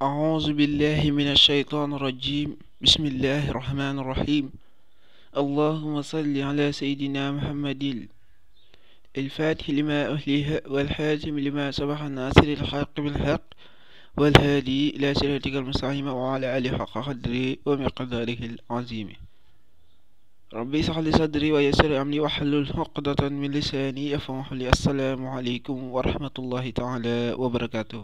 أعوذ بالله من الشيطان الرجيم. بسم الله الرحمن الرحيم. اللهم صل على سيدنا محمد الفاتح لما أهله والحاتم لما سبق الناصر الحق بالحق والهادي إلى صراطك المستقيم وعلى آله حق قدره ومقداره العظيم. ربي اشرح لي صدري ويسر أمري واحلل عقدة من لساني يفقهوا قولي. السلام عليكم ورحمة الله تعالى وبركاته.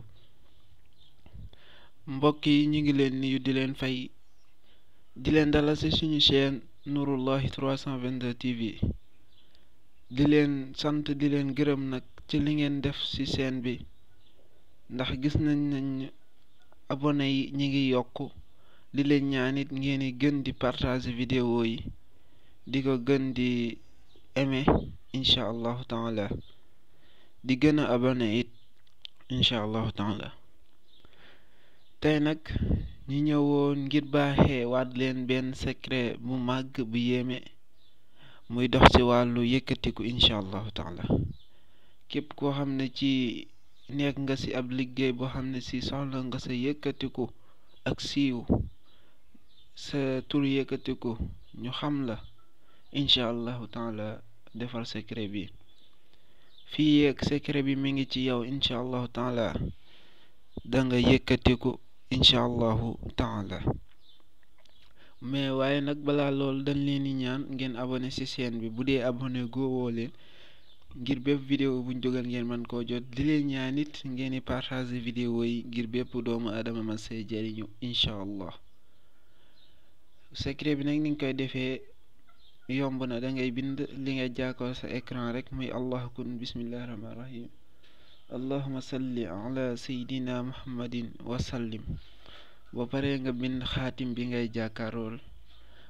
mbokk yi ñu ngi leen nuyu di leen fay di leen dalal ci suñu chaîne Nouroullahi 322 TV di leen sant di leen gërëm nag ci li ngeen def ci chaîne bi ndax gis nañ abonné yi ñi ngi yokk di leen ñaanit ngeen di gën di partager vidéo yi di ko gën di aimer incha allahu taala di gën a abonné it incha allahu taala. tey nag ñi ñëwoon ngir baaxee waat leen benn secret bu màgg bu yéeme muy dox ci wàllu yëkkatiku incha allahu taala. képp koo xam ne ci nekk nga ci ab liggéey boo xam ne ci soxla nga sa yëkkatiku ak siiw sa tur yëkkatiku ñu xam la incha allahu taala defal secret bi fii yeeg secret bi mi ngi ci yow incha allahu taala da nga yëkkatiku incha allahu taala. mais waaye nag balaa loolu dañ leen di ñaan ngeen abonné ci chaîne bi bu dee abonné goowoo leen ngir bépp vidéo buñ jógal ngeen mën koo jot. di leen ñaan it ngeen di partager vidéo yi ngir bépp doomu adama man see jariñu incha allah. secret bi nag ni nga koy defee yomb na, da ngay bind li nga jàkkoor sa écran rek muy allahu kun bismillahi rahmani rahim allahuma salli ala seydina muhammadin wasallim. boo paree nga bind xaatim bi ngay jàkkaarool,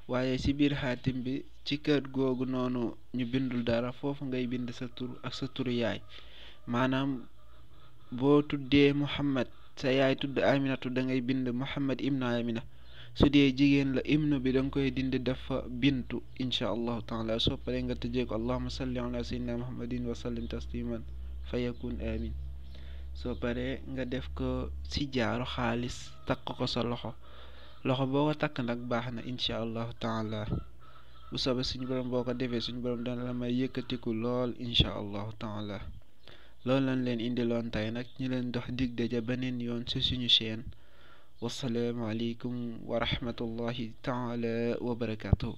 waaye ci biir xaatim bi ci kër googu noonu ñu bindul dara foofu ngay bind sa tur ak sa turu yaay. maanaam boo tuddee muhammad sa yaay tudd aminatu da ngay bind muhammad ibnu amina. su dee jigéen la ibnu bi danga koy dindi dafa bintu incha allahu taala. soo paree nga tëjee ko allahuma salli ala seydina muhammadin wasallim tasliman fa yakun amin. soo paree nga def ko ci jaaru xaalis takk ko sa loxo boo ko takk nag baax na incha allahu taala. bu soobee suñu borom boo ko defee suñu borom dana la may yëkkatiku lool incha allahu taala. loolu lañ leen indiloon tey nag ñu leen dox dig daja beneen yoon ci suñu chaîne. wassalaamu aleykum wa rahmatullahi taala wa barakatuhu.